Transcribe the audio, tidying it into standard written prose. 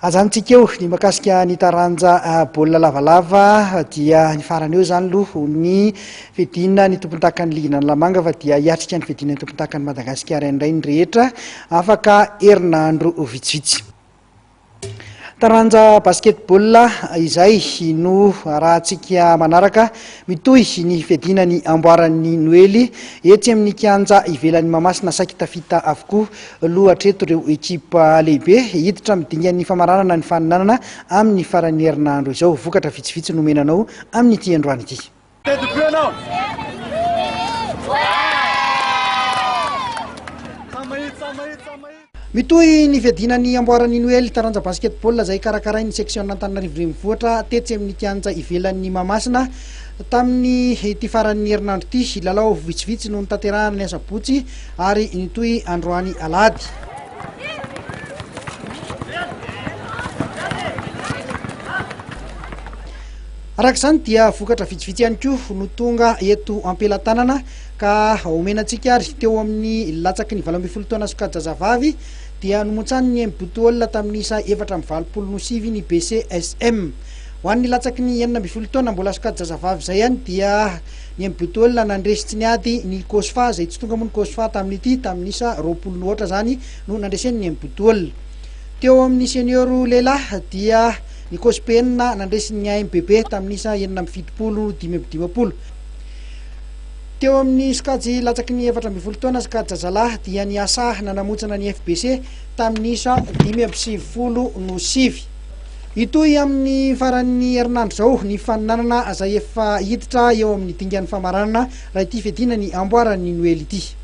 Ajanontsika eo ny makasika ny taranja baolina lavalava dia ny farany eo izany aloha ny fiadiana ny tompondakan'ny ligin'Analamanga fa dia hiatrika ny fiadiana ny tompondakan'i Madagasikara indray ny rehetra afaka herinandro vitsivitsy. Taranja basketball izay no arahantsika manaraka. Mitohy ny fiadiana ny amboaran'ny Noely etsy amin'ny kianja ivelan'i Mahamasina. Saiky tafita avokoa aloha hatreto ireo ekipa lehibe hiditra amin'ny dingan'ny famaranana ny faninanana amin'ny faran'ny herinandro izao. Vokatra vitsivitsy nomena anao amin'ity androany ity. Mitohy ny fiadiana ny amboaran'ny Noely taranja basketball izay karakarain'ny seksiona Antananarivo Renivohitra tetsy amin'ny kianja ivelan'ny Mahamasina tamin'ny ity faran'ny herinandro ity. Lalao vitsivitsy no notanterahana ny asabotsy ary nitohy androany alahady. Araka izany dia vokatra vitsivitsy ihany koa no tonga eto am-pelatanana ka omena antsika ary teo amin'ny latsaky ny 18 taona sokajy zazavavy dia nomontsanin'ny Mbutuol tamin'ny isa 84 no 9 ny BCSM. Ho an'ny latsaky ny 16 taona mbola sokajy zazavavy izay ihany dia ny Mbutuol nandresy tsy niady ny Cosfa izay tsy tonga moa ny Cosfa tamin'ity tamin'ny isa 20 no aotra izany no nandreseny ny Mbutuol. Teo amin'ny senior lehilahy dia ny Cospen nandresy ny AMBB tamin'ny isa 76 55. Teo amin'ny sokajy latsaky ny 14 taona sokajy zazalahy dia ny Asa nanamontsana ny FBC tamin'ny isa 95 no 9. Hitohy amin'ny faran'ny herinandro izao ny faninanana izay efa hiditra eo amin'ny dingan'ny famaranana raha ity fiadiana ny amboaran'ny Noely ity.